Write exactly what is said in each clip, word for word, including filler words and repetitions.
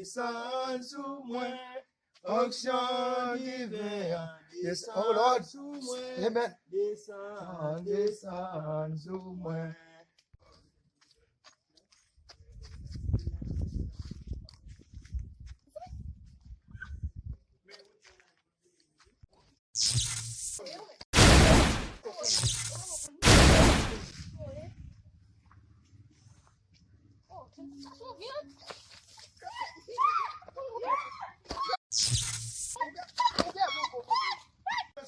Desann sou mwen, onksyon diven an. Desann sou mwen. Amen. Desann, desann sou mwen.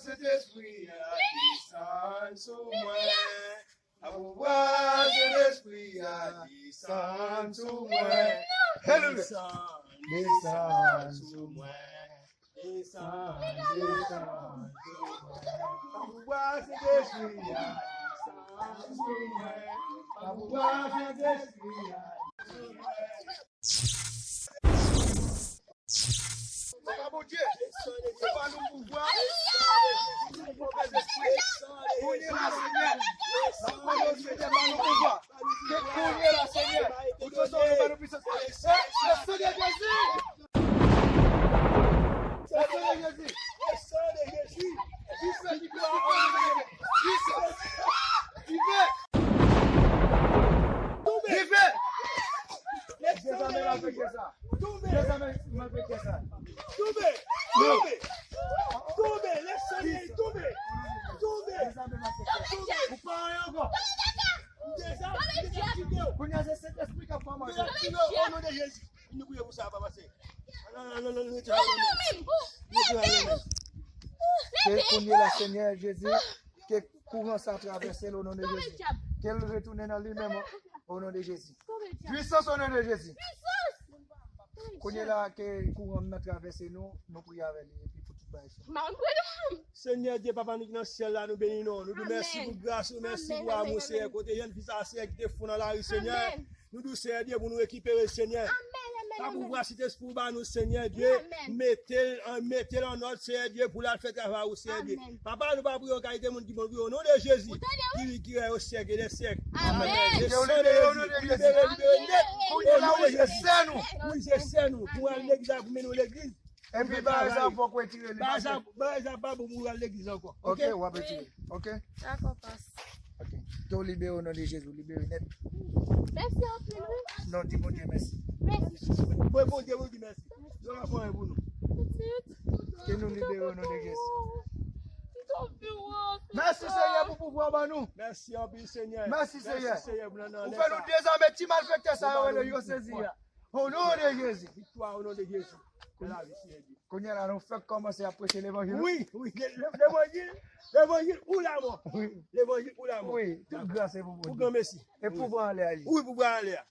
Sentespri a desann sou mwen. Pouvwa Sentespri a desann sou mwen. Alelouya. Desann, desann sou mwen. Desann, desann sou mwen. Pouvwa Sentespri a desann sou mwen. Pouvwa Sentespri a desann sou mwen. Papa Bondye, se pa nou pouvwa, se pa nou pouvwa, Senyè. Kounye la, Senyè, n ap mande w, Senyè, ba nou pouvwa. Ke kounye la, Senyè, ou te sove ba nou pisans. Le sang de Jésus! Le sang de Jésus! Le sang de Jésus! Dife, dife, dife, dife! Dife! Dezame malfektè sa. Dezame malfektè sa. Tonbe! Tonbe! Tonbe! Lè Senyè tonbe! Tonbe! Dezame malfektè. Ou pa anyen ankò. Dezame, dezame. Kounye a se Sentespri k ap fè manje. Dezame, o non de Jezi. Nou priye pou sa, papa, se. Non, non, non, non, non, non, non. Ke kounye la, Senyè Jezi, ke kouran sa travèse l o non de Jezi. Ke l retounen nan li menm o non de Jezi. Pwisans o non de Jezi. Kounye la ke kouran nan travèse nou, nou priye avè li epi pou tout bagay fini. Senyè Dye, Papa nou ki nan syèl la, nou beni non. Nou di w mèsi pou gras ou, mèsi pou amou, Senyè. Kote jèn fi sa, Senyè, ki te fou nan lari, Senyè. Nou di w, Senyè Dye, pou nou rekipere, Senyè. Pa pouvwa Sentespri w ba nou, Senyè Dye. Mete l, mete l an òd, Senyè Dye, pou l al fè travay ou, Senyè Dye. Papa, nou pa priye yon kalite moun ki bon priye o non de Jezi. Ki, ki rèy o syèk e dè syèk. Amèn. Libere, libere, libere nèt. O non de Jezi. Wi, se sè nou. Pou al legliz la, pou mennen w legliz. Epi bagay sa fòk ou retire li. Bagay sa, bagay sa pa bon pou al legliz ankò. Ok, w ap retire. Ok. Dakò, pas. Ok. Ke w libere o non de Jezi, w libere nèt. Mèsi anpil, wi. Non, di Bondye mèsi. Mèsi. Bon, Bondye, Bondye mèsi. Yo pa fè anyen pou nou. Pitit. Ke nou libere o non de Jezi. Mèsi, Senyè, pou pouvwa w ban nou. Mèsi anpil, Senyè. Mèsi, Senyè. Ou fè nou dezame ti malfektè sa yo rele yo sezi a. O non de Jezi. Viktwa o non de Jezi. Nan lavi, Senyè Dye. Kounye a la, nou fèk kòmanse ap preche levanjil. Wi, wi, le-, le-, levanjil, levanjil ou lamò. Wi. Levanjil ou lamò. Wi, tout gras se pou Bondye. Pou granmesi. E pouvwa anlè a li. Wi, pouvwa anlè a.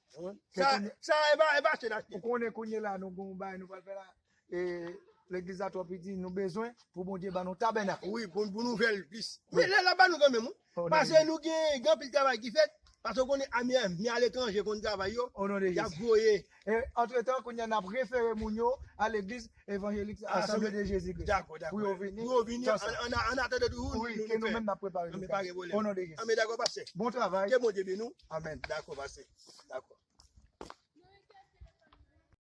Sa, sa, e pa, e pa achte n achte. Ou konnen kounye la, nou gon bagay nou pral fè la. E legliz la twò piti, nou bezwen pou Bondye ban nou tabènak. Wi, pou, pou nou fè l plis. Wi. Men lè l ap ban nou kanmenm, wi. Paske nou gen, gen anpil travay ki fèt. Paske w konnen, a, mi, mi aletranje konn travay yo. O non de Jezi. Y ap voye. E antretan, kounye a, n ap refere moun yo a legliz evanjelik Asanble de Jezi Kris. Dakò, dakò. Pou yo vini. Pou yo vini, an, an, an atandan toujou, wi, nou, ke nou menm n ap prepare nou. Anben, pa gen pwoblèm. O non de Jezi. Anben, dakò, pastè. Bon travay. Ke Bondye beni w. Amèn. Dakò, pastè. Dakò.